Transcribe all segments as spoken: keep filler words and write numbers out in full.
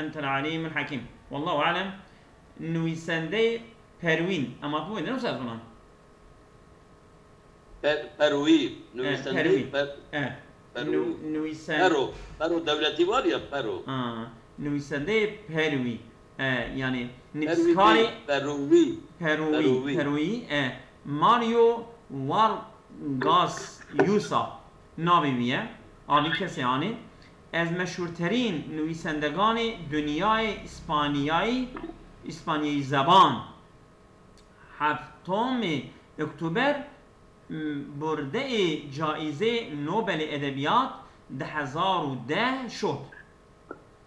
Entel alimul hakim. Wallahu alem. Nivîsendeyê Perwîn. Em hatibû wê, ne wisa ez vana? Per, Perwî. Nivîsendeyê Perwî. Per, E, Perwî. Nû- Nivîsen- Pero. Pero dewletî var ya Pero. Ha, nivîsendeyê Perwî. E, yanî Perwî nivîskarê değil, Perwî. Perwî, Perwî. Perwî, e, Mario Vargas Llosa navê wî ye. A vî kesê anî. Ez meşhûrterîn nivîsendeganê dinyayê îspanyayî, îspanyayî zeban. Heftomê Oktober, m, burdeyê Caîzê Nobelê Edebiyat di hezar û deh şot.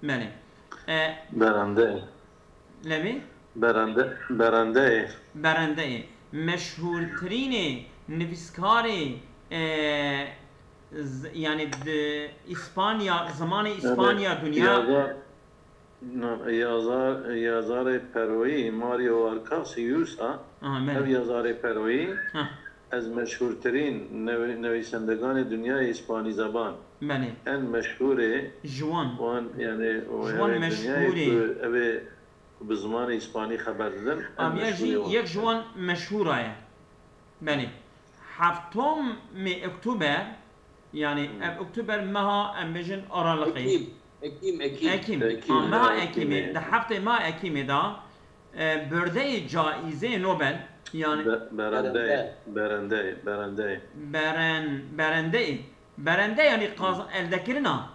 Belê. E, Berendeyê. Levê? Berende, berendeyê. Berendeyê. Meşhûrtirînê nivîskarê, e, z- yanî di Îspanya, zimanê Îspanya, dinya. Yazar, no, yazar, yazarê Peroyî, Mario Vargas Llosa, Aha, ev belê. yazarê Peroyî, Ha, ez meşhûrtirîn nevi- nivîsendeganê dinyayê îspanî zeban. Belê. En meşhûrê Ji wan. wan, yanî, o, Ji wan ew ê dinyayê meşhûrê. Ku ev ê ku bi zimanê îspanî xeber didin, en Aviya jî meşhûrê wan. Yek ji wan meşhûra ye. Belê. Heftomê Oktober, yanî ev Oktober meha, em bêjin, Aralıkê. Ekim. Ekim, Ekim. Ekim. Ekim, Ha, meha Ekimê. Ekimê, di heftê meha Ekimê de, e, berdeyê Caîzê Nobel, yanî Be- Berendeyê, berendeyê, berendeyê. beren, berendeyê. Berende yanî qaz-, eldekirina.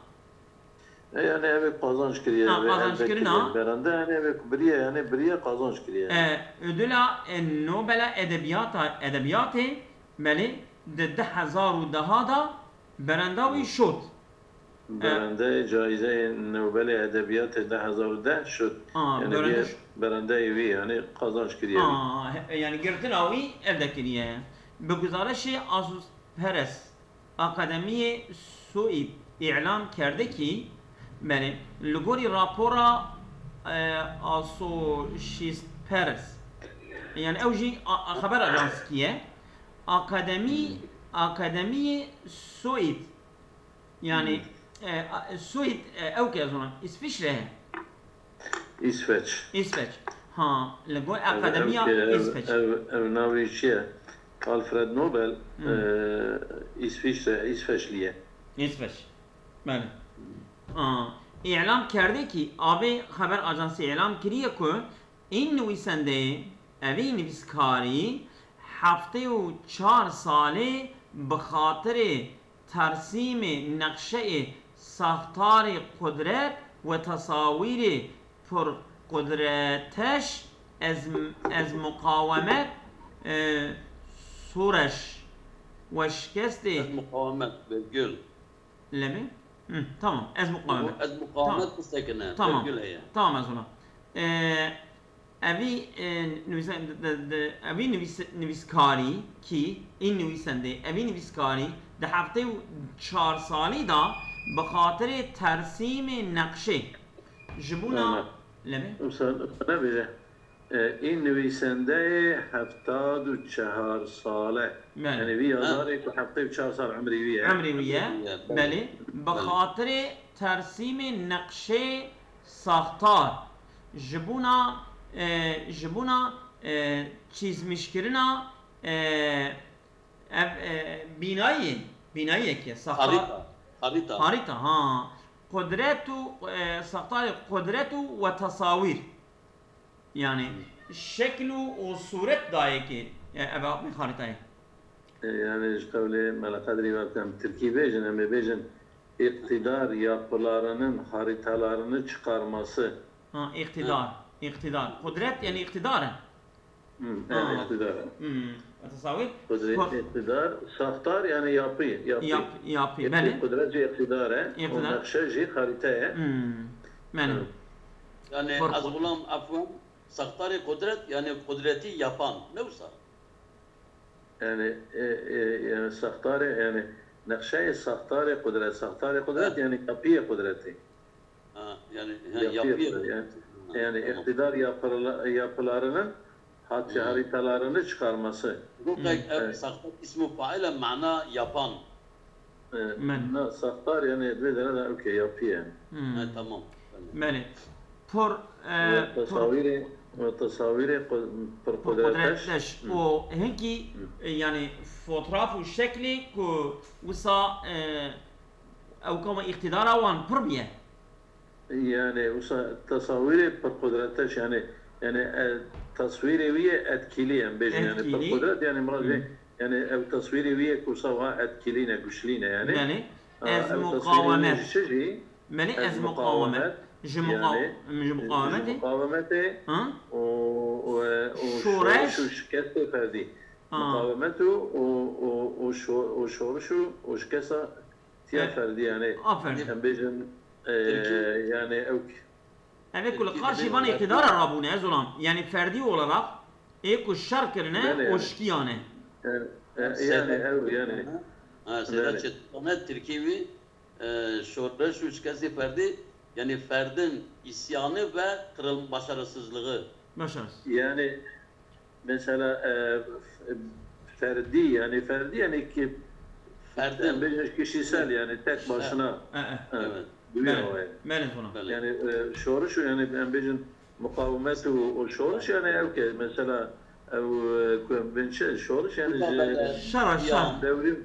E, yanî ev ê qazanç kiriye, Ha, ev ê qazanç elde kirina. kiriye. Berende, yanî ev ê ku biriye, yanî biriye qazanç kiriye. E, ödüla, e, Nobela Edebiyata, Edebiyatê, belê, di du hezar û deh da berenda wî şot. Berendeyê Caîzeyê Nobelê Edebiyatê du hezar û deh şot. Aa, Yanî berende bir ş- berendeyê wî, yanî qazanç kiriye. Aa, he- yanî girtina wî elde kiriye. Bi guzarişê Asus Peres, Akademiyê Suîd îlan kerde kî, belê, li gorî rapora, e, Associated Press, yanî ew jî a, a, xeber ajanskî ye. Akademî, Akademiyê Suîd, yanî, e, a, Suîd, e, ew ke zona, Îsviçre ye. Îsveç. Îsveç. Ha, li gor Ev, ev, Akademiya ev, Îsveç. ev, ev navê çi ye? Alfred Nobel, Hmm. e, Îsviçre, Îsveçlî ye. Îsveç. Belê. Aa, îlan kerdê kî, avê xeber ajansî îlan kiriye ku în nivîsendeyê, evî nivîskarî heftê û çar salê bi xatirê tersîmê neqşeyê saxtarê qudret ve tesawîrê pir qudreteş ez, ez muqawemet, e, soreş ve şikestê. Ez muqawemet, virgül. Leme? Hı, tamam. Ez muqawemet. Ez muqawemet bisekine. Tamam. Virgül heye. Tamam, ez ona. E, evî, e, nivîse-, de, de, evî nivîs-, nivîskarî kî, în nivîsendê, evî nivîskarî di heftê û çar salî de bi xatirê tersîmê neqşê ji bona Tamam. Leme? Wisa, wisa nebêje. E, în nivîsendeyê heftad û çar sal e. Belê. Yanî vî yazarê ku heftê û çar sal emrî wî ye. Emrî wî ye. Belê. Belê. Bi Belê. xatirê tersîmê neqşê saxtar. Ji bona, e, ji bona, e, çîzmişkirina, e, ev, e, bînayê, bînayeke saxtar. Harita. Harita. Harita, ha. Qudret û, e, saxtarê qudret û ve tesawîr. Yanî şekil û, û sûret dayekê, e, ev apê xaritayê. E, yanî ji qewlê Mela Qedrî ve em tirkî bêjin, em ê bêjin iktidar yapılarının haritalarını çıkarması. Ha, iktidar, iktidar. Qudret yanî iktidar e. Hı, Ha. Evet, iktidar. Hmm. Ve tesawîr. Kudret, Ko- iktidar, saxtar yani yapı, yapı. Yap, yapî, Yapı, belê. kudret jî iktidar e. İktidar. O neqşe jî harita ye. Hmm. Belê. Hı. Yani Korku- ez gulam efwen, saxtarê kudret, yani kudreti yapan. Ne wisa? Yani, e, e, yani saxtarê, yani neqşeyê saxtarê kudret, saxtarê kudret Evet. Yani yapıyê kudreti. Ha, yani, ha, Yapı yapı. yapı, yani, Ha, yani tamam. iktidar yapıla- yapılarının hat- Hmm. haritalarını çıkarması. Gokek Hmm. ev Evet. saxtar ismu faile mana yapan. E, Men. na, saxtar yani dve dene de okey yapı yani. Hmm. Ha, tamam. Belê. Pir, e, Ve pir, tesawîrê, ve tesawîrê qu-, pir pir qudretteş. Qudretteş. Hı. Û hinkî, Hı. e, yani fotoğraf û şeklê ku wisa, e, ew kama îqtîdara wan pir bûye. Yani wisa tesawîrê pir qudretteş, yani, yani, e, teswîrê wî ye etkîlî, em bêjin, yani pir Etkîlî. Qudret, yani mirad Hı. vê, yani ew teswîrê wî ye ku wisa wa etkîlî ne, güçlî ne, yani. Yani, Ha, ez ew teswîrê wî muqawemet. Ji çi jî? Belê, ez muqawemet. Ji muqa-, yani, ji muqawemetê. Ji muqawemetê Hı? û, û, û Şoreş. Şoreş û şikestê ferdî. Ha. Muqawemet û, û, û, û şo-, û şoreş û, û şikesta tiya E, ferdî, yani, aferin. Em bêjin, e, Tirkî. Yani ew k-, Ev ê ku li Tirkî qarşî dibê van îqtidara rabûne, ez olam. Yani ferdî olarak ê ku şer kirine, Belê, yani. Oşkiyane. E, e, yani, Seyda ew, yani. Ha, Seyda Belê. Çetin Tirkî wî, e, şoreş û şikestê ferdî, yani ferdin îsyani ve kırıl-, başarısızlığı. Başarısız. Yani, mesela, e, f-, ferdî, yani ferdî, yani ki Ferdin. Em bêjin kişisel, yani tek başına. E, e, e. Evet. Belê. Belê, zona. Belê. Yani, e, şoreş, yani em bêjin muqawemet û, û şoreş, yani ew ke mesela ew, e, ku em bên çi, şoreş, yani ji Şara, şar. Devrim,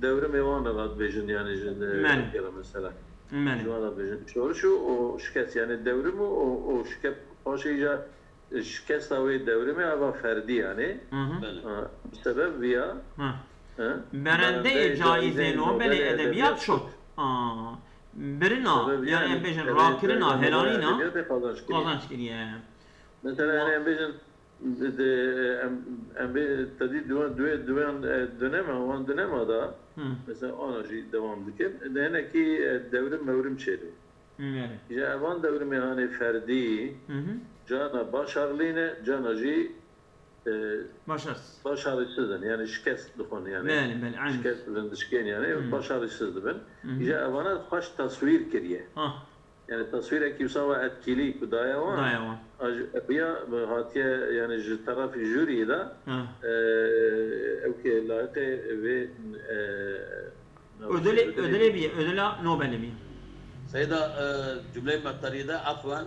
devrimê wan re dibêjin, yani ji, e, Belê. Mesela. Belê. Ji wan re dibêjin. Şoreş û, û şikest, yani devrim û, û, û şikest, paşê îca şikesta wê dewrimê ava ferdî, yani. Hı hı. Belê. Ha, bi sebeb viya, Hı. ha, Berendeyê Berendeyê Caîzê Caîzê Nobelê Nobelê Edebiyat Edebiyat şot. Şot. Aa, birina, Sebeb yani, yani em bêjin, edebiyat, rakirina, yani, helanîna edebiyatê qazanç kiriye. Qazanç kiriye. Mesela, yani, em bêjin, de, em, em bê, tedî duwan, duwê, duwan, e, dönema, wan dönema da, Hı. Mesela, ana jî dewam dikin. De hinekî, e, devrim mewrim çêdibin. Hı, yani. Ji evan dewrimê hanê ferdî, Hı hı. Cana başarlî ne, cana jî, e, Başarısız. Başarısız in. Yani şikest dixwin, yani. Belê, belê, aynı. Şikest dibin, dişkên, yani, Hı. Başarısız dibin. Hı hı. Ji evana xweş taswîr kiriye. Ha. Yani taswîrekî wisa ve etkîlî ku daye wan. Daye wan. A ji, ya hatiye, yani ji tarafî jûriyê de, Ha. e, ew ke layiqê vê, e, Ödülü, ödülü bir, ödülü Nobel'e bir. Seyda, e, cümleyi me terî de, afwen,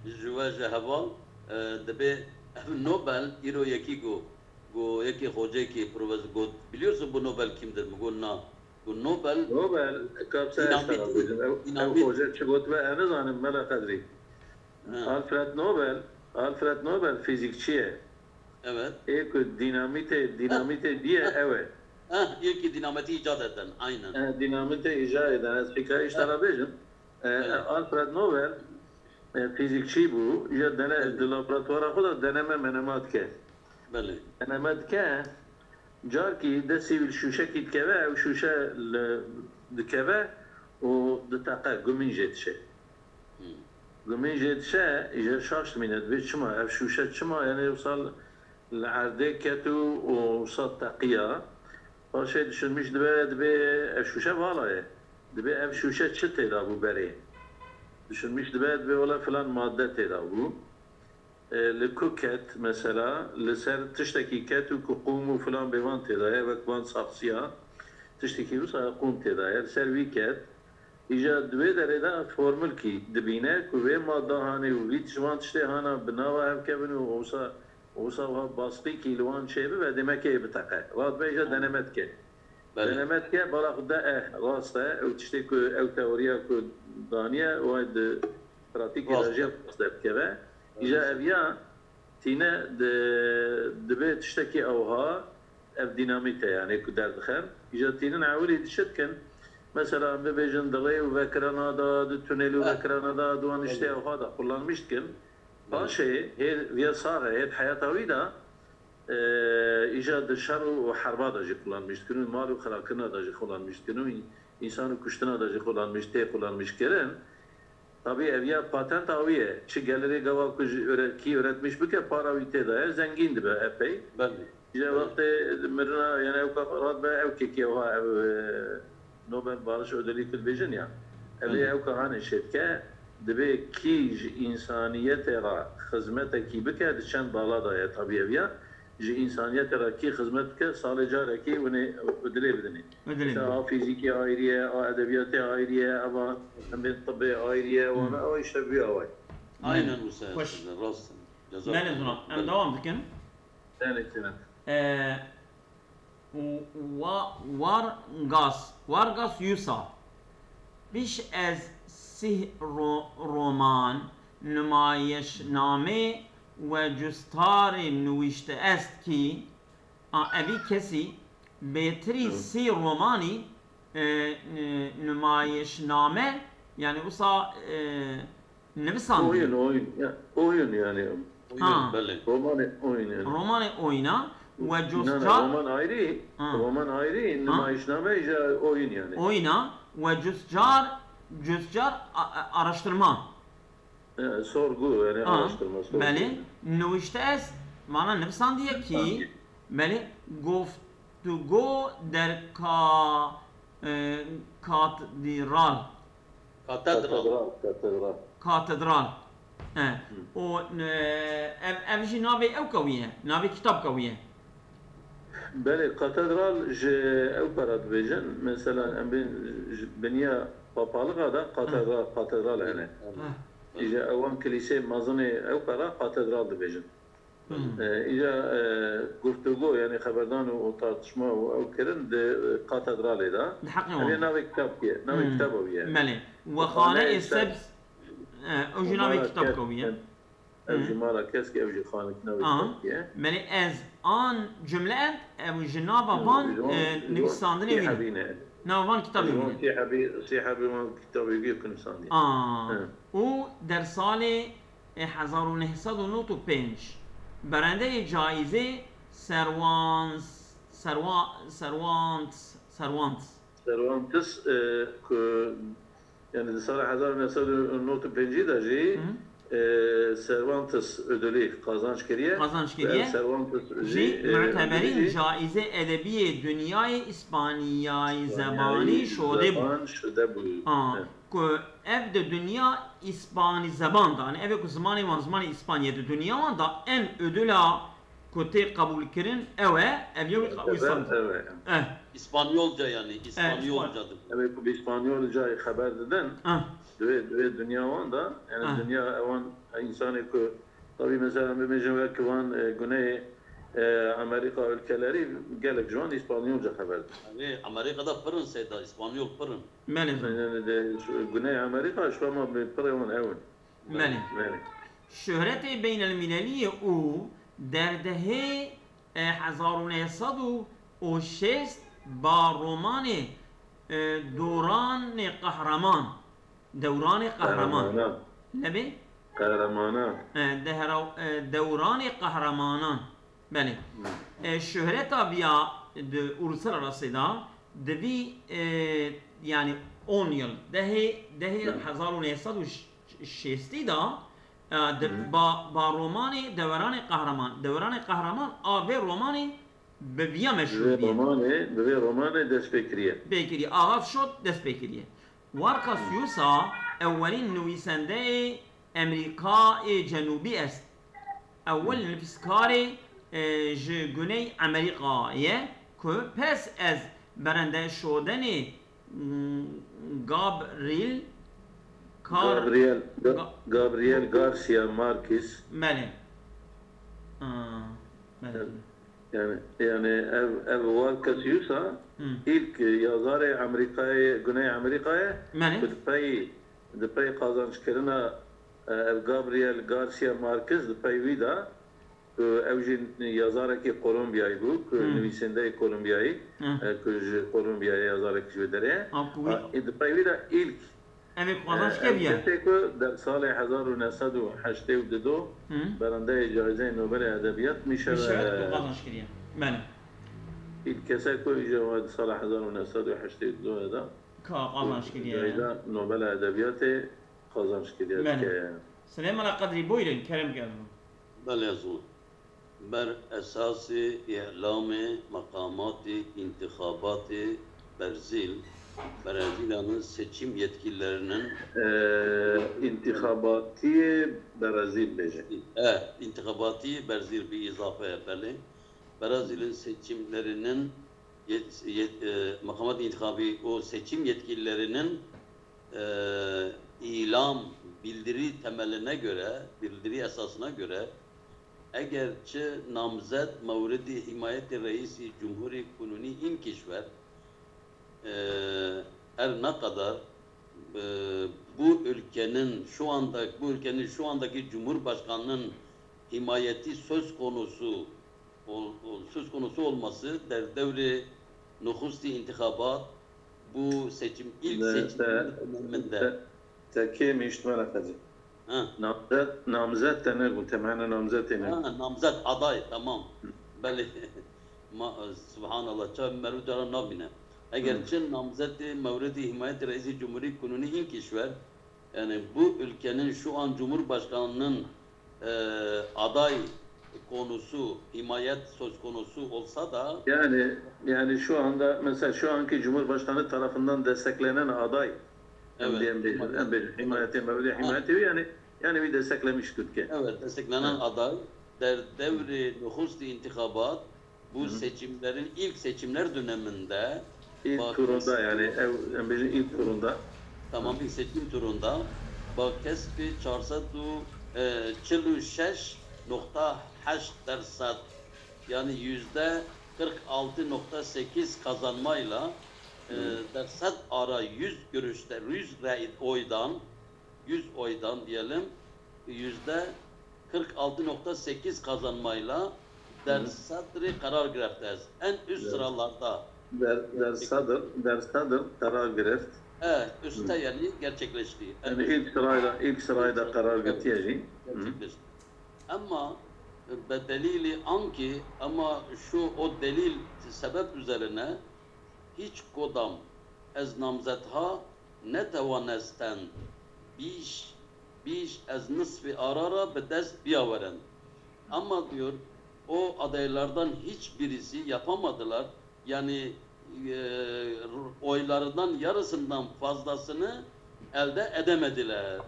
ji we ji heval, e, dibê ev Nobel îro yekî got, got yekî xoceyekî profesor got, "Biliyorsun bu Nobel kimdir?" Mi got, "Na." Got, "Nobel, Nobel, kapsa dinamit, eştera bêjin. Ew, ew dinamit." Xoce çi got ve, ez nizanim, Mela Qedrî. Ha. Alfred Nobel, Alfred Nobel fîzîkçi ye. Evet. Ê ku dînamîtê, dînamîtê dî ye, ew e. Eh, yekî dînamitî îcad eden, aynen. Eh, dînamîtê îcad eden. Ez hikayê ji te re bêjim. Eh, Evet. Alfred Nobel, eh, fîzîkçî bû. Ya dene-, Evet. Di laboratuvara xwe de deneme menema dike. Belê. Deneme dike, carkî destî wî li şûşekî dikeve, ew şûşe li, dikeve û diteqe, gumîn jê dişe. Hmm. Gumîn jê dişe, îja şaş dimîne, dibê çima, ev şûşe çima, yani ew sal li erdê ket û, û wisa teqiya. Paşê düşünmüş dibe, dibê ev şûşe vala ye. Dibê ev şûşe çi tê de bû berê? Düşünmüş dibe, dibê wele filan madde tê de bû. E, li ku ket, mesela, li ser tiştekî ket û ku qûm û filan bê van tê de ye, wek van saxsiya, tiştekî wisa qûm tê de ye, li ser vî ket. Îja di wê derê de formulkî dibîne ku vê madda hanê û vî tij-, van tiştê hana bi nava hev kevin û wisa, wisa wiha baskîkî li wan çêbibe, demekê ê biteqe. Va dibe îja deneme dike. Belê. Deneme dike, bala xwe de, eh, rast e. Ew tiştê ku, ew teoriya ku daniye, way di pratîkê de Rast. Jî rast e dikeve. Îja Rast. Ev ya tîne di, dibê tiştekî ewha, ev dînamît e, yani ku derdixin. Îja tînin ewilî di çi dikin? Mesela, em bibêjin di rê û vekirana de, di tunêl û Eh. vekirana de, di wan tiştê Belê. Ewha de kullanmîş dikin. Belê. Paşê, hê viya sax e, hê di heyata wî de, e, îja di şer û herba de jî xulanmîş dikin û mal û xirakirina de jî xulanmîş dikin û însan û kuştina de jî xulanmîş, tê xulanmîş kirin. Tabî ev ya patenta wî ye. Çi gelirê gava ku ji öğre-, kî öğretmiş bike, para wî tê de ye, zengîn dibe epey. Belê. Îja Belê. Wextê mirina, yani ew ka radibe, ew kekî ewha ev, e, Nobel Barış Ödülî ku dibêjin ya. Ev ê Belê. Ew ka hanê çêdike, dibê kî ji însaniyetê re xizmetekî bike, di çend dala de ye tabî ev ya. Ji însaniyetê re kî xizmet bike, salê carekî winê dilê bidinê. Dilê Mesela bidinê. A fîzîkê ayrî ye, a edebiyatê ayrî ye, eva em bên tibê ayrî ye, wana Hmm. ewa îşte vî away. Aynen wisa, Xweş. Rast. Ceza. Belê zûna, em dewam dikin. Belê, Kerem. Ee, Wa-, Vargas, Vargas Llosa. Pîş ez sîh ro-, roman, numayişname we custarê nûwîşte est kî, a, evî kesî bêtirî Hı. sî romanî, e, n-, numayişname, yani wisa, e, nivisandî. Oyun, oyun. Ya, oyun yani. Oyun, Ha. belê. Romanê oyun yani. Romanê oyna we Na, na, coscar roman ayrı, Ha. roman ayrı, Ha. numayişname ya oyun yani. Oyna we coscar, coscar a-, a-, araştırma. E, sorgu yani Ha. araştırma, sorgu. Belê, nûwîşte est, vana nivisandiye kî, Nivisandiye. belê, goftugo der ka-, e, katedral. Katedral. Katedral, katedral. Katedral. He. Hı. O, e, ev, ev jî navê ew kewî ye. Navê kitapka wî ye. Belê, katedral ji ew pera dibêjin. Mesela em bên ji biniya papalixa de katedral, katedral hene. He. Îja ewan kilîsê mezinê ew pera katedral dibêjin. Hmm. E, îja, e, guftûgo, yani xeberdan û, û tartışma û ew kirin di, e, katedralê de. Di heqê wan. Ev ê navê kitapkê, navê Hmm. kitaba wî ye. Belê. We Xaneyê Sebz, e, ew jî navê kitapka wî ye. Ev jî Hmm. mala kesk, ev jî xanik navê Aha. kitapkê ye. Belê ez an cumle ev, ew ji nava van, Ji wan, e, ji wan nivîsandinê wî ne. Hebî ne. Nava van kitabê Ji wî wan ne. sê hebî, sê hebî wan kitabê wî ye ku nivîsandiye. Aa. He. Û der salê e, hezar û neh sed û nod û pênc, berendeyê caîzê Serwans-, Serwa-, Serwants, Serwants. Cervantes, e, ku, yani di sala hezar û neh sed û nod û pêncî de jî, Hı. e, Cervantes ödülü kazanç kiriye. Kazanç Ve kiriye. Cervantes Jî jî, e, muteberîn ödülü jî caîzê edebiyê dinyayê îspanyayî zebanî Spanyayî şode bû. zeban şode bû. Aa. Evet. Ku ev di dinya îspanî zeban de, yani ev ê ku zimanê wan, zimanê îspanî ye, di dinya wan de en ödüla ku tê qebûlkirin ew e, ev yew Ev, wî sand. ev e. Eh. İspanyolca yani, Eh, İspanyolca. İspanyolca. Ev ê ku bi îspanyolca xeber didin, Ah. divê, divê dinya wan de, yani Ah. dinya ewan, insanê ku, tabii mesela bimêjin wek van, e, Güney, e, Amerika ülkeleri gelek ji wan îspanyolca xeber didin. Yani Amerika'da pırın seyda, İspanyol pırın. Belê. Yani de, şu Güney Amerika, şu ama bi pirê wan ew in. Belê. Belê. Şöhretê beynelmîleliyê û derdehê, e, hezar û neh sed û şêst ba romanê, e, Doranê Qehreman, Dewranê Qehreman. Qehreman. Lebê? Qehremana. E, dehra-, e, Dewranê Qehremanan. Belê. Hmm. E, şohreta viya di uluslararası da, di vî, e, yani on yıl, dehê, dehê Hmm. hezar û neh sed û şêstî da, e, di Hmm. ba, ba romanê Deveranê Qehreman. Deveranê Qehreman a vê romanê bi viya Bi meşhûr vê bîye. romanê, bi vê romanê dest pê kiriye. Pê kiriye. Ağaç Şot dest pê kiriye. Vargas Llosa ewelîn nivîsendeyê Emerîkayê Cenûbî est. Ewel nivîskarê, e, ji Guney Emerîka ye ku pes ez berende şodenê, mm, Gabriel Kar-, Gabriel, Ga-, Ga-, Gabriel Garcia Marquez. Belê. Aa, belê. Evet. Yani, yani ev, ev Vargas Llosa Hı. ilk yazarê Amerîkayê, Güney Amerîkayê Belê. ku di pey, di pey qazançkirina, e, ev Gabriel Garcia Marquez di pey wî de ku ew jî yazarekî Kolombiyayî bû, ku Hı. nivîsendeyê Kolombiyayî, Hı. e, ku ji Kolombiyayê yazarek ji wê derê ye. Ha, ku wî Ha, e, di pey wî de ilk Ev ê ku qazanç E, ev kiriye. kesê ku der salê hezar û neh sed û heştê û du do Hı. berendeyê Caîzeyê Nobelê Edebiyat Mîşel, Mîşel e, ku qazanç kiriye. Belê. Îlk kese ku îja di sala hezar û neh sed û heştê û du de Ka qazanç kiriye. Caîza Nobela Edebiyatê qazanç kiriye Belê. dike. Silêmana Qedrî, buyurun, kerem kerdin. Belê zû. Ber esasê îlamê meqamatê întîxabatê Berzîl, Brezîlyanın seçim yetkililerinin Ee, întîxabatiyê Berezîl bêje. E, întîxabatî Berzîl bi îzafe, belê. Berezîl'in seçimlerinin yet-, yet-, e, meqamat întîxabî û seçim yetkililerinin e, îlam, bildiri temeline göre, bildiri esasına göre, eger çi namzet mewridî himayetê reîsî cumhurî kunûnî în kişwer, e, her ne kadar, e, bu ülkenin şu anda, bu ülkenin şu andaki cumhurbaşkanının himayeti söz konusu ol-, ol-, söz konusu olması der devrê nüxusti intihabat, bu seçim, ilk seçim döneminde. Te kêm îştmana xezî. Ha. Namzet, namzet te negot, te mehna namzetê ne. Ha, namzet, aday, tamam. Belê. Ma, subhanallah, ça merû cara nabîne. Eger çi namzetê mewridî himayetê reîsî cumhurî kunûnî în kişwer, yani bu ülkenin şu an cumhurbaşkanının, e, aday konusu, himayet söz konusu olsa da. Yani, yani şu anda mesela şu anki Cumhurbaşkanı tarafından desteklenen aday, evet, em diyelim, himayet, em diyelim, himayete, mevlid himayeti yani, yani bir desteklemiş Türkiye. Evet, desteklenen aday der devrê nüxusti intihabat, bu seçimlerin, ilk seçimler döneminde, ilk turunda yani, ev, em bêjin ilk turunda. Tamam, ilk seçim turunda bak kesbî çar sed û çil û şeş nokta heşt derset, yani yüzde kırk altı nokta sekiz kazanmayla, e, derset ara yüz görüşte, yüz rey-, oydan, yüz oydan diyelim, yüzde kırk altı nokta sekiz kazanmayla dersedrî karar girefte ez. En üst sıralarda. Der, dersedr, dersedr karar gireft. E, üstte yani gerçekleşti. En üstte. Yani ilk sırayla, ilk sırayda karar girtiye jî. Gerçekleşti. Ama, e, be delîlî ankî, ama şu o delîl sebep üzerine hiç kodam ez namzetha netewanestend bîş, bîş ez nisfî ara ra bi dest biyaweren. Ama diyor, o adaylardan hiçbirisi yapamadılar. Yani, e, oylarından yarısından fazlasını elde edemediler.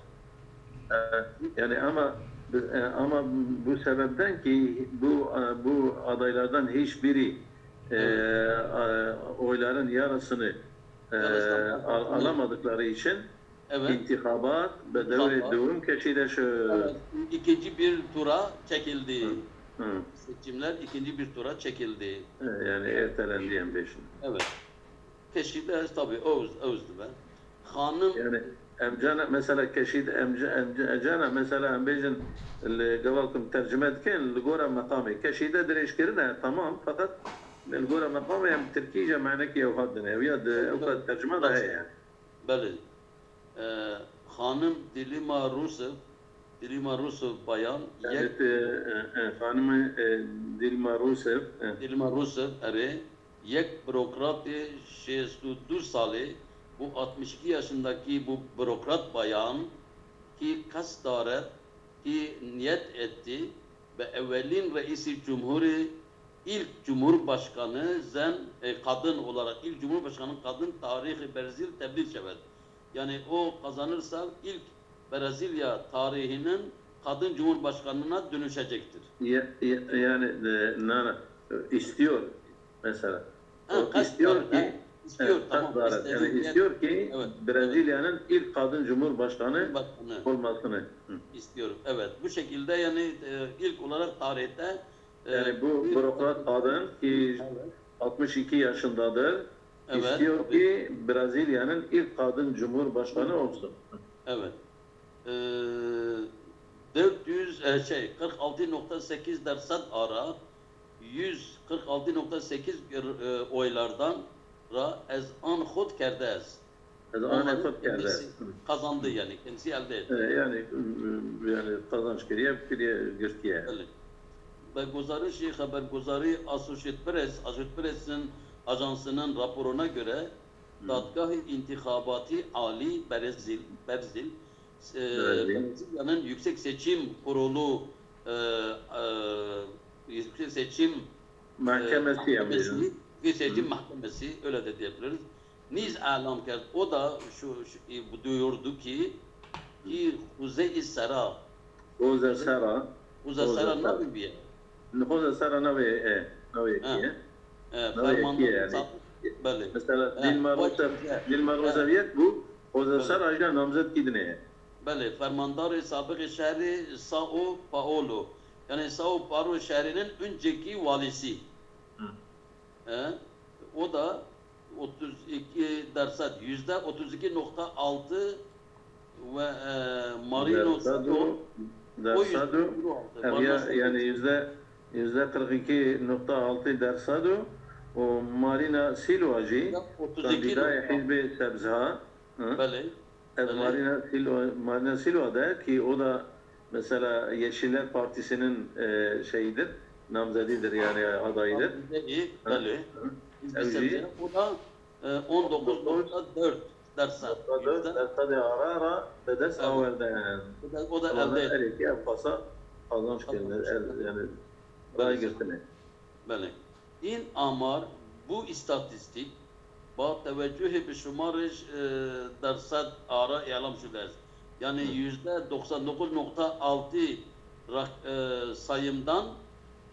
E, yani ama, e, ama bu sebepten ki bu, e, bu adaylardan hiçbiri, e, e, oyların yarısını, e, al-, alamadıkları için intihabat be devrê dewim keşîde şi. Evet, ikinci bir tura çekildi. Seçimler ikinci bir tura çekildi. E, yani ertelendi em bêjin. Evet. Keşîde ez tabii öz, öz dibe. Xanim. Yani em cana mesela keşîde em ca-, em ca-, em cana mesela em bêjin li gava ku em tercime dikin li gora meqamê. Keşîde dirêjkirin e, tamam, fakat li gora meqamê em tirkî jî manekî ew hat dine. Ew ya di, ew ka tercime de heye yani. Belê. E, xanim Dilîma Rûsev, Dilîma Rûsev bayan, yani, yek, e, e, e, xanime, e, Dilîma Rûsev, e. Dilîma Rûsev, erê, yek bürokratê şêst û du salê, bu altmış iki yaşındaki bu bürokrat bayan ki qesd daret, ki niyet etti, be ewelîn reîsî cumhurî, ilk cumhurbaşkanı zen, e, kadın olarak ilk cumhurbaşkanı kadın tarihî Brezîl tebdîl şewet. Yani o kazanırsa ilk Brezilya tarihinin kadın cumhurbaşkanına dönüşecektir. Ya-, ya-, yani, e, nana, e, istiyor mesela. Ha, o istiyor ki, ha, istiyor, e, tamam, yani istiyor ki Brezilya'nın ilk kadın cumhurbaşkanı olmasını. Hı. İstiyorum, evet. Bu şekilde yani, e, ilk olarak tarihte, e, yani bu bürokrat kadın ki altmış iki yaşındadır, istiyor ki Brezilya'nın ilk kadın cumhurbaşkanı olsun. Evet. E, dört yüz, e, şey, kırk altı nokta sekiz derset ara yüz kırk altı nokta sekiz, e, oylardan ra ez an xwe kerde ez. Ez an xwe kerde ez. Kazandı yani, kendisi elde etti. E, yani, e, yani kazanç kiriye, kiriye, girtiye. Belê. Be guzarişê xeberguzarî Associated Press, Associated Press'in ajansının raporuna göre, Dadgahê Întîxabatî Alî Berezîl, Berzîl, e, Brezilya'nın Yüksek Seçim Kurulu, e, e, Yüksek Seçim, e, Mahkemesi, Yüksek Seçim Mahkemesi, öyle de diyebiliriz. Nîz elan kerd. O da şu, şu, e, bu diyordu ki, ki Xuzeyî Sera. Xoze Sera. Xoze Sera nabî biye. Xoze Sera navê, e, navê yekî ye. E, navê yekî ye yani. Belê. Mesela Dilma Rousseff, Dilma Rousseff yek bû, Xwezî Sera jî namzedkî dinê ye. Belê, fermandarê sabiqê şehrê Sao Paulo. Yani Sao Paulo şehrinin önceki valisi. Hı. E, o da otuz iki derset, yüzde otuz iki nokta altı ve, e, Marino Dersedo, Sado, o dersedo, yüzde otuz altı. Ev Marino ya, Sado yani yüzde, yüzde kırk iki nokta altı dersedo û Marina Silva jî otuz iki kandîdayê nokta altı. Hizbê Sebz ha. Hı? Belê. Ev Belê. Marina Silva, Marina Silva de ki o da mesela Yeşiller Partisi'nin, e, şeyidir, namzedidir yani adayıdır. Belê. Hı. Hizbê Sebz. O da, e, on dokuz nokta dört dersen. Nokta dört dersen de ara ara be dest Evet. awerden. O da, o da Ama elde etti. Erê ki ev pasa kazanç Kazanç. geldi. El, yani Belê. ray girtine. Belê. În amar, bu îstatîstîk, ba tewecûhê bi şumarê, e, derset ara îlam şude est. Yani Hı. yüzde doksan dokuz nokta altı rak-, e, sayımdan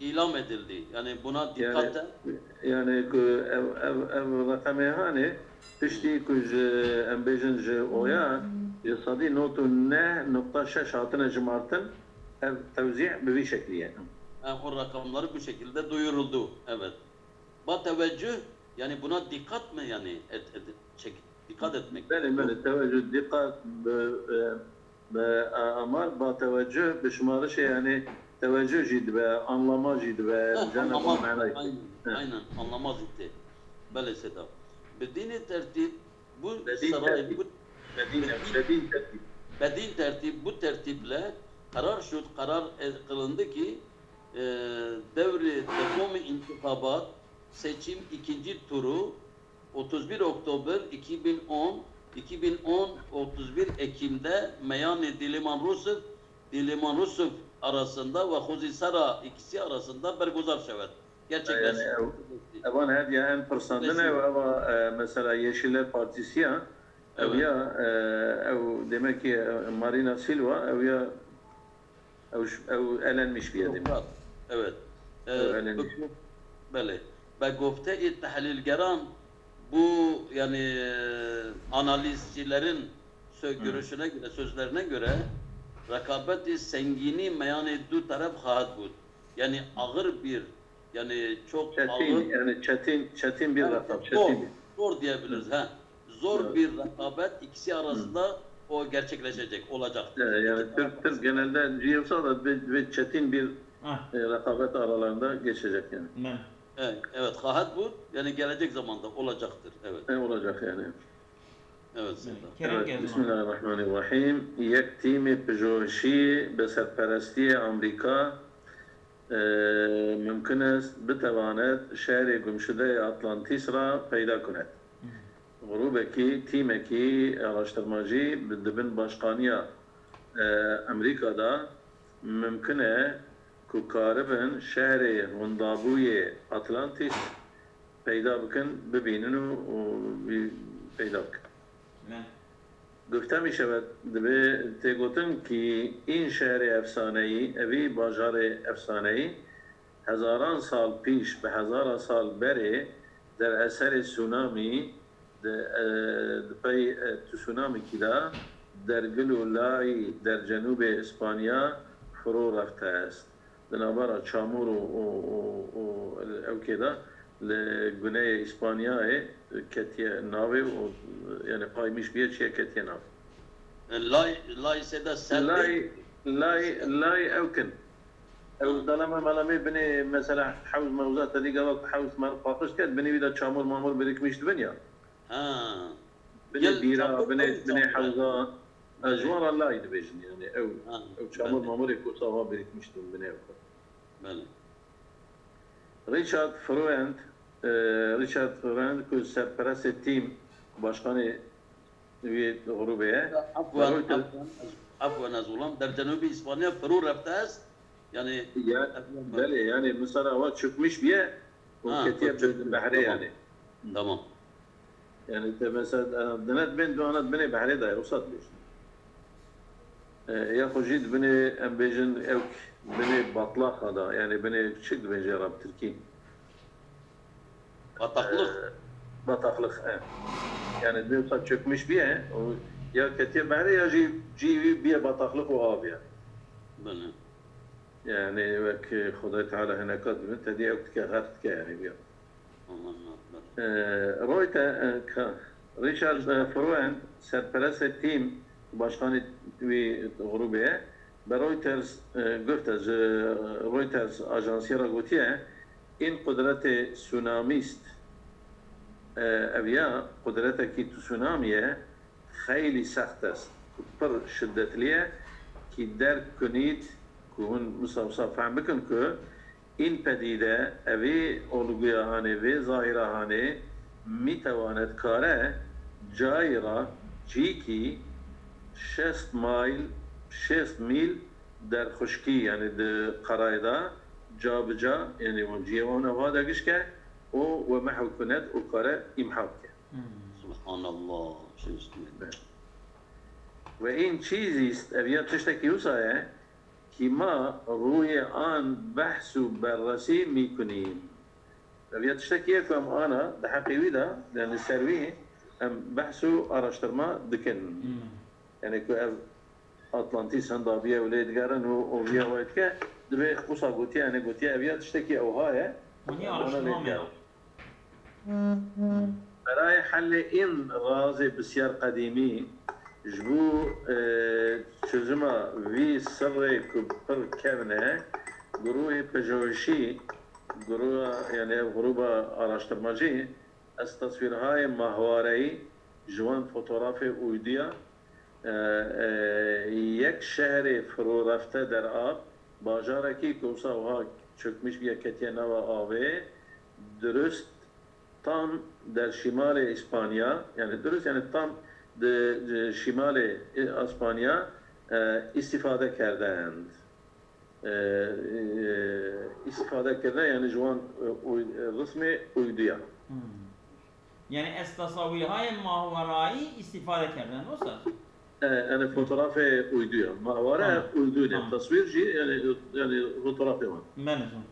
îlam edildi. Yani buna dikkat Yani, et. yani ku ev, ev, ev reqemê hanê, piştî ku ji, em bêjin ji oya, ji sedî nod û neh nokta şeş hatine jimartin, ev tewzî bi vî şeklî ye. Ha, o rakamları bu şekilde duyuruldu. Evet. Ba teveccüh, yani buna dikkat mi yani et, et, çek, dikkat etmek? Belê, belê, teveccüh, dikkat, bi, e, bi, e, amar, ba teveccüh, bi şumarişê yani teveccüh jî dibe, anlama jî dibe, Ha, cana anlama, manayê. Aynen, He. aynen, anlama jî tê. Belê Seda. Bi dînî tertîb, bu Bedîn saray, tertîb. bu Bedîn, bedîn, bedîn tertîb. Bedîn tertîb, bu tertîple karar şud, karar e, kılındı ki, e, devri dekomî intixabat, seçim ikinci turu, otuz bir Oktober iki bin on, iki bin on, otuz bir Ekim'de meyanê Diliman Rusif, Diliman Rusif arasında ve Xuzî Sera ikisi arasında bergozar şewet. Gerçekleşti. Yani ev, evan her ya en pirsandin ev, eva, e, mesela Yeşiller Partisi ya, ev Evet. ya, e, ev demek ki, e, Marina Silva, ev ya Ew, ew elenmiş bir yedim. Demokrat. Evet. Ew Ee, elenmiş. bu, belê. Be gofteyê tehlîlgeran, bu, yani, e, analizcilerin sö-, Hı. görüşüne göre, sözlerine göre, rekabetî sengînî meyanê du teref xahet bût. Yani ağır bir, yani çok Çetin, ağır. Yani çetin, çetin bir Evet, rakam, zor, çetin bir. zor diyebiliriz, Hı. ha. Zor Evet. bir rekabet ikisi arasında Hı. o gerçekleşecek, olacaktır. Evet, yani İki taraf Türk, Türk arasında. genelde cihazda da bir, bir çetin bir, Ah. e, rekabet aralarında geçecek yani. Ben. Evet, evet, xahet bû, yani gelecek zamanda olacaktır, evet. E, olacak yani. Evet, Seyda. Kerem Evet, Gezman. Bismillahirrahmanirrahim. Yek tîmê pijojî bi serperestiyê Amerîka, e, mimkin est bitewanet şehrê gumşudeyê Atlantis ra peyda kunet. Hı. Grûbekî, tîmekî araştirmacî bi, di bin başqaniya, e, Amerîka de mimkin e ku karibin şehrê hundabûyê Atlantis peyda bikin, bibînin û, û wî peyda bikin. Ne. Gufte mi şevet, dibe tê gotin ki în şehrê efsaneyî, evî bajarê efsaneyî, hezaran sal pîş, bi hezara sal berê, der eserê tsunamî, di, e, di pey, e, tsunamîkî de, dergil û layî der cenûbê Îspanya firo refte est. Di navbera çamûr û, û, û, û ewkê de li guneyê Îspanyayê ketiye navê û, yani kaymiş bûye çiye ketiye nav. E, lay, lay sê de ser Lay, lay, lay ewk in. Ew Ha. deleme melemê binê mesela hewz mewza te dî gava ku hewz mer paqij ket, binê wî de çamûr mamûr birikmiş dibin ya. Ha. Binê Gel bîra, çamûr binê, ew binê çamûr e. hewza. Ez Belê. ji wan re lay dibêjin yani. Ew, Ha, ew çamûr belê. mamûrê ku sava birikmiş dibin binê ew. Belê. Richard Freund, e, Richard Freund ku serperestê tîm, başkanê wê grûbê ye. Afwan, Reuters afwan, ez, afwan, ez olam. Der cenûbê Îspanya firo refte est. Yani, Ya, efendim, belê, yani, misal awa çökmüş bûye, û Ha, ketiye o çökmüş, behrê, tamam. yani. Tamam. Yani, te mesela, e, dinet bin, duanet binê behrê daye, o saat bir. E, ya xwe jî dibinê, em bêjin, ewk binê batlaxa da, yani binê çik dibêje Arap Tirkî? Bataklık. E, bataklık, e. Yani, diyorsa çökmüş bûye, o Ya ketiye behrê ya jî cî wî bîye bataxlik û av yani. Belê. Yani wek Xwedayê Teala hineka dibin, tedî ew dike, xerq dike yani wî ya. Aman Akbar. Ee, Reuters, e, ka, Richard, e, Froen, serperestê tîm, başkanê wî grûbê ye, bi Reuters, e, gufte, ji Reuters ajansiyê re gotiye, în qudretê tsunamîst, e, ev ya qudretekî tsunamî ye, xeylî sext est, ku pir şiddetlî ye, kî derk kunît, ku hûn wisa wisa fehm bikin ku în pedîde, evî olguya hanê, vê zahîra hanê, mîtewanet kare cayî ra cîkî şêst mayl, şêst mîl derxuşkî, yani di qerayê de cabica, yani wan ciyê wan evha de gişke û we mehw kunet û kare îmha bike. Subhanallah. Şêst mîl. Ve în çî zîst, ev ya tiştekî wisa ye, kî ma rûyê an behs û berresî mîkunîn. Ev ya tiştekî ye ku em ana di heqê wî de, yani ser wî em behs û araştirma dikin. Yani ku ev Atlantîs henda bîye û lê digerin û, û viya wê dike, divê wisa gotiye, yani gotiye ev ya tiştekî ewha ye. Hûn ê Em ana lê araştirma digerin. bêne. Berayê helê în razê bisyar qedîmî, ji bo, e, çözüma vî sirrê ku pir kevn e, guruhê pejewişî, guruha, yani ev grûba araştirmacî, ez teswîrhayê mahwareyî ji wan fotografê uyduya, e, e, yek şehrê firorefte der av, bajarekî ku wisa wiha çökmüş bûye, ketiye nava avê, dirust tam der şimalê Îspanya, yani dirust, yani tam di, di şimalê, e, Îspanya, e, îstîfade kerdend. E, e, îstîfade kirine, yani ji wan, e, uy-, e, rismê uyduya. Hmm. Yani ez tasawîrhayê mahwerayî îstîfade kerdin, wisa? E, yani fotografê uyduya. Mahwara Tamam. uydu ne. Tamam. Taswîr jî yani, yani fotografê wan. Belê zon.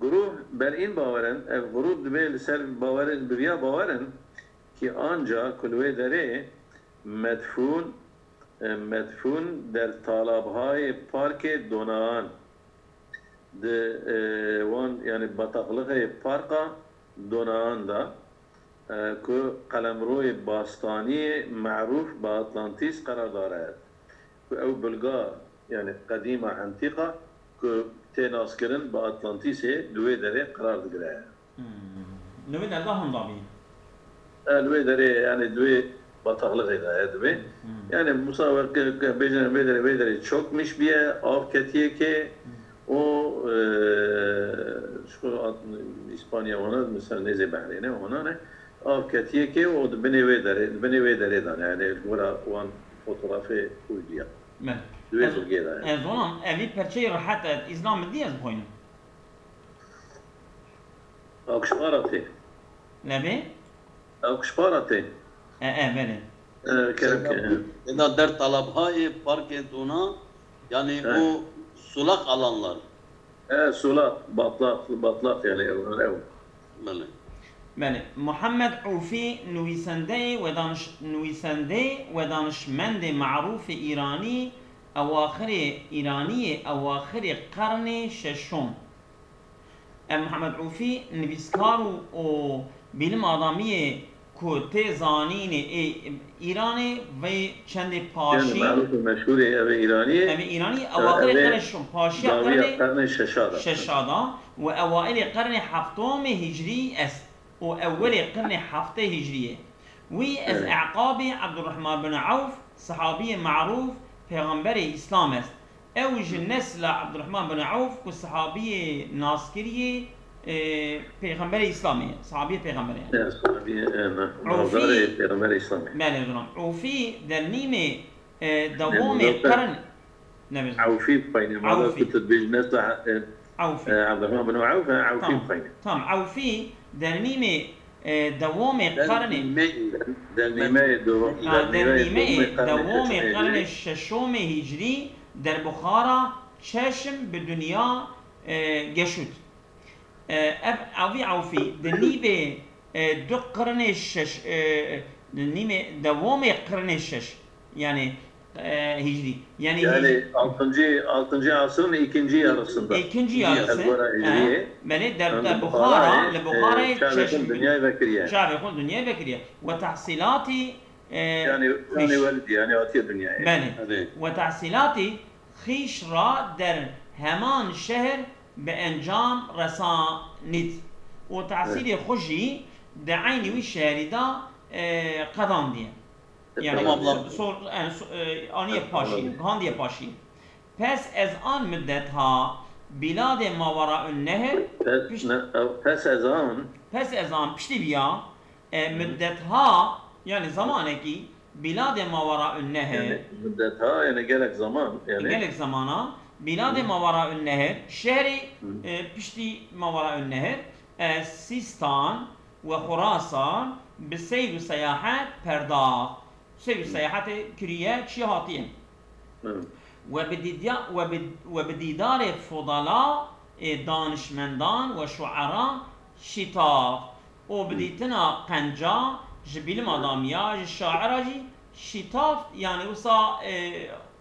Guruh ber în bawerin, ev grûp divê li ser bawerin, bi viya bawerin ki anca ku li wê derê medfûn, e, medfûn der talabhayê parkê Donaan di, e, wan, yani bataxlixê parka Donaan de, e, ku qelemroyê bastaniyê merûf bi Atlantîs qerardar e, ku ew bilga, yani qedîma entîqa ku tê naskirin bi Atlantîsê di wê derê qerar digire. Hmm. Li wê derda hindabî. E, li wê derê, yani di wê bataxlixê de ye, dibê. Hmm. Yani musa we ke, ke bêjin vê derê, vê derê çökmüş bûye, av ketiye kê û, e, ji xwe at-, Îspanya wana, mesela nêzê behrê ne, wana ne, av ketiye kê û di binê wê derê, di binê wê derê de ne, yani wira wan fotografê uyduya. Belê. Di wê Ez, bilgê de ye. ez zonam, evî perçeyê rehet e, îzna min dî ez bixwînim. Akşpara tê. Lebê? Akşpara tê. E, e, belê. E, kerem ke. Êna der talabhayê parkê Dona, yani Evet. o sulak alanlar. E, sulak, batlak, batlak yani ev, ev. Belê. Belê. Muhammed Ûfî nivîsendeyê wedanş-, nivîsendê wedanişmendê merûfê Îranî, ewaxirê Îraniyê, ewaxirê qernê şeşom. Ev Muhammed Ûfî nivîskar û, û bîlim adamiyê ku tê zanînê ê Îranê vê çendê Yani paşî merûf û meşhûrê ev Îraniyê. Ev Îranî ewaxirê Ev ê qernê şeşom, paşiya dawiya qernê qernê şeşa da. şeşa da û ewailê qernê heftomê hicrî est û ewelê qernê heftê hicrî ye. Wî ez Evet. eqabê Ebdurrahman bin Ewf, sehabiyê merûf, pêxemberê Îslam est. Ew ji nesla Ebdurrahman bin Ewf ku sehabiyê naskiriyê, e, pêxemberê Îslamê ye. Sehabiyê pêxemberê ye. Evet, sahabi, e, ne, Ûfî- navdarê Pêxemberê Îslamê. Belê, zilam. Ûfî dernîmê, e, dewamê Muzaffer. qern-, ne bêjim. Ewfî bixwîne, madem Ewfî. ku tu dibêjî nesla, e, Ewfî. e, Ebdurrahman bin Ewf, e, Ewfî Tamam. bixwîne. Tamam, Ewfî dernîmê, e, dewamê qernê. Dernîmeyê. Dernîmeyê do-, Ha, dernîmeyê dernîmeyê dewamê qernê dewamê şeşê qernê hicrî. şeşomê hicrî derbixara çeşm bi dinya, e, geşût. E, ev, evî Ewfî di nîvê, e, du qirnê şeş, e, Li nîmê dewomê qirnê şeş. Yani e, hicrî. Yani Yani altıncı, altıncı asrın ikinci yarısında. ikinci yarısı. Ezbara hicriye. Belê der Buxara, li Buxarayê çavê xwe dinyayê vekiriye. Çavê xwe dinyayê vekiriye. Ve tahsilatî yani yani welidî yani hatiye dinyayê. Belê. Ve tahsilatî xîş ra der heman şehir bi encam resanît. Û tahsîlê xwe jî di eynî wî şehrî de e, qedandiye. Yani Tamam, tamam. Sor, yani, so- e, aniye paşî, gihandiye paşî. Pes ez an müddet ha biladê Maveraünnehir Pes, ne, ew, pes ez an. Pes ez an piştî viya e, müddet ha yani zamanekî biladê Maveraünnehir Yani müddet ha yani gerek zaman yani. Gelek zamana biladê Maveraünnehir şehrî e, piştî Maveraünnehir e, Sîstan ve Xurasan bi seyr û seyahet perdax. Seyr û seyahetê kiriye çi hatiye. Hı. We bi dîdya-, we bi, we bi dîdarê fodala ê danişmendan we şuera şîtaft û bi dîtina qenca ji bîlima damiya ji şaira jî şîtaft yani wisa e,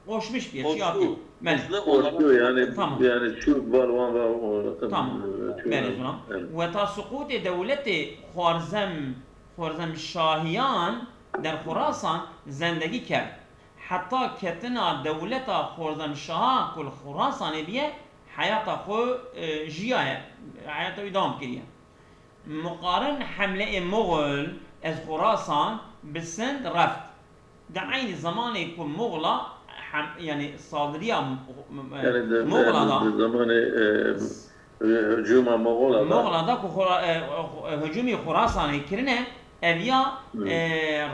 qoşmiş bîye çi hatiye. Qoştu. Belê. Qoştu olarak Qoştu yani Tamam. Yani şu balwan var. Tamam. Belê zona. We ta suqûtê dewletê Xwarzem, Xwarzemşahiyan der Xurasan zendegî kerd. Heta ketina dewleta Xwarzemşaha ku li Xurasanê biye, heyata xwe e, jiyaye, heyata wî dewam kiriye. Muqarin hemleyê Moxol ez Xurasan bi Sind reft. Di eynî zemanê ku Moxola hem, yani saldiriya m- m- Yani de, Moxola yani da de zamanı e, e, hücuma Moğola da. Moxola da ku xora, e, e, hücumî Xurasanê kirine, ev ya e,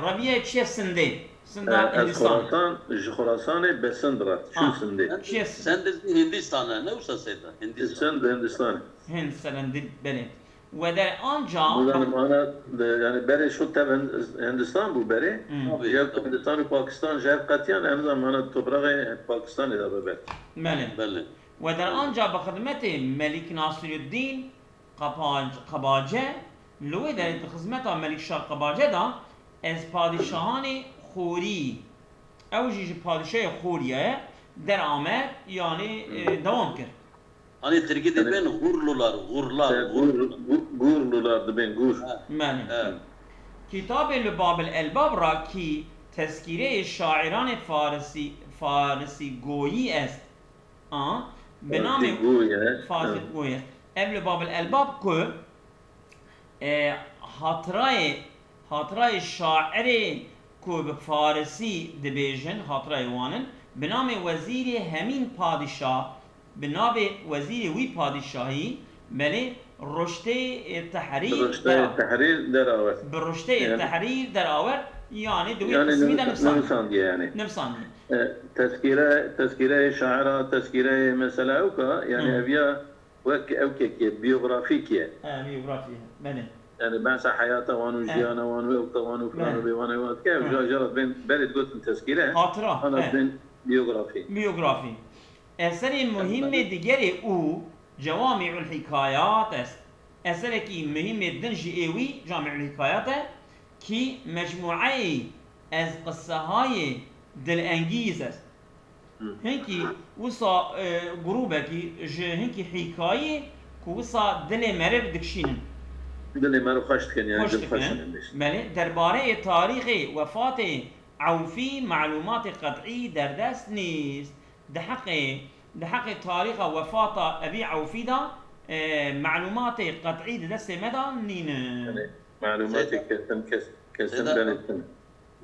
reviye çiye Sindê. Sinda E, ez Hindistan. Xurasan, ji Xurasanê be Sind re, Ha. şu Sindê. Çiye Sen de Hindistan ne usa seyda? Hindistan. Sind Hindistan. Hindistan, belê. We der anca Nizanim ana de, yani berê şu tev Hind- Hindistan bû berê. Hmm. Tabii, Ya tabii. Hindistan û Pakistan ji hev qetiyan, em zanim ana topraxê Pakistanê de be belkî. Belê. Belê. We der anca bi xidmetê Melik Nasiruddin Qabac- Qabace, li wê derê di xizmeta Melik Şah Qabace de ez padîşahanê Xorî, ew jî ji padîşahê Xoriyê deramet, yanî e, dewam kir. Hani Tirkî de ben Gurlular, Gurlar, Gur, gur, gurlular dibên gur. Belê. Evet. Kitabê li Babil Elbab ra kî tezkîreyê şairanê Farisî, Farisî goyî est. A, bi namê Farsî goyî est. Farsî goyî est. Ev li Babil Elbab ku e, hatirayê, hatirayê şairê ku bi Farisî dibêjin, hatirayê wan in, bi namê wezîrê hemîn padîşah, bi navê wezîrê wî padîşahî, belê ruştê e, tehrîr Ruştê tehrîr derawert. Bi ruştê e, Yani- tehrîr derawert, yani di wê Yani qismî de nivîs- nivîsand. nivîsandiye yani. Nivîsandiye. E, tezkîre, tezkîreyê şaira, tezkîreyê mesela ewka, yani Hı. ev ya wek ewkekê, biyografîkê. He, biyografî, belê. Yani behsa heyata wan û He. jiyana wan û ewka wan û filan û He. bêwan ew dike, ev He. ja jara bên berê digotin tezkîre, Hatıra, ana he. bên biyografî. Biyografî. Eserê muhîmê digerê û Cewamîul Hikayat est. Eserekî muhîmê din jî ê wî Camîul Hikayat e, kî mecmûeyê ez qisehayê dilengîz est. Hı. Hinkî wisa e, grûbekî ji hinkî hîkayê ku wisa dilê meriv dikişînin. Dilê me re xweş dikin, yani Xweş dil xweş dikin. dikin. Belê, derbareyê tarîxê wefatê Ewfî malûmatê qet'î derdest nîst. Di heqê, di heqê tarîxa wefata Ebî Ewfî de e, malûmatê qet'î di destê me de nînin. Yani, malûmatê Seyda- kesin, kes, kesin Seyda- belirtin.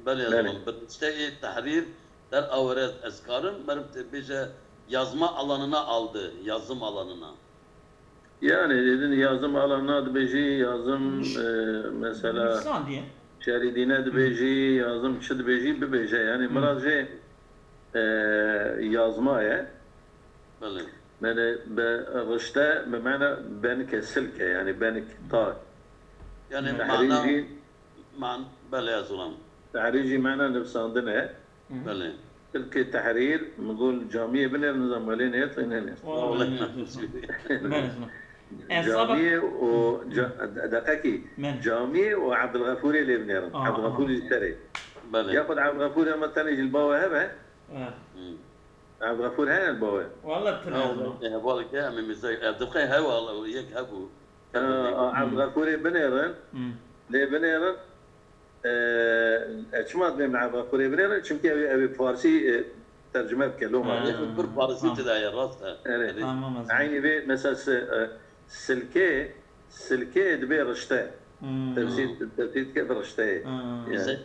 Belê Belê. ezwan. Bi rişteyê tehrîr der awere ez karim meriv tê bêje yazma alanına aldı, yazım alanına. Yani dedin yazım alanına dibêjî, yazım e, mesela Nivîsandiye. Şeridîne dibêjî, yazım çi dibêjî bibêje. Yani mirad jê e, yazma ye. Belê. Yani be, rişte bi mana benike silke yani benik tar. Yani Tehrîr mana, jî, man, belê ezwan. tehrîr jî mana nivsandin e. Belê. Silkê tehrîr, min got camiyê binêr, nizam welê nêrt, nêrt. Wala Wala nêrt. nêrt. Belê zina. Camiyê û ca- deqekî. Camiyê û Ebdilxefûrê lê binêrin. Ebdilxefûr ji serê. Belê. Yaxud Ebdilxefûrê me tenê ji li bawe hebe. Ebdilxefûr heye li bawe. Wala tune. Hevaleke em ê mizey. Evdixê heval yek hebû. Ebdilxefûrê binêrin. Lê binêrin. E, e, çima dibê min Ebdilxefûrê binêrin? Çimkî ew ê, ew ê bi farsî, e, tercime bike, loma. Ha. Yek bir farsî tida ye, rast e. Evet. Tamam, Hasan. Eynî vê, mesela, si, e, silkê, silkê dibê rişte. Hmm. Tefsîr, tefsîr dike bi rişteyê. Hmm. Yani. Se-,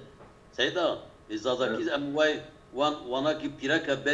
Seyda, e, Zazakî em way wan, wanakî pîreke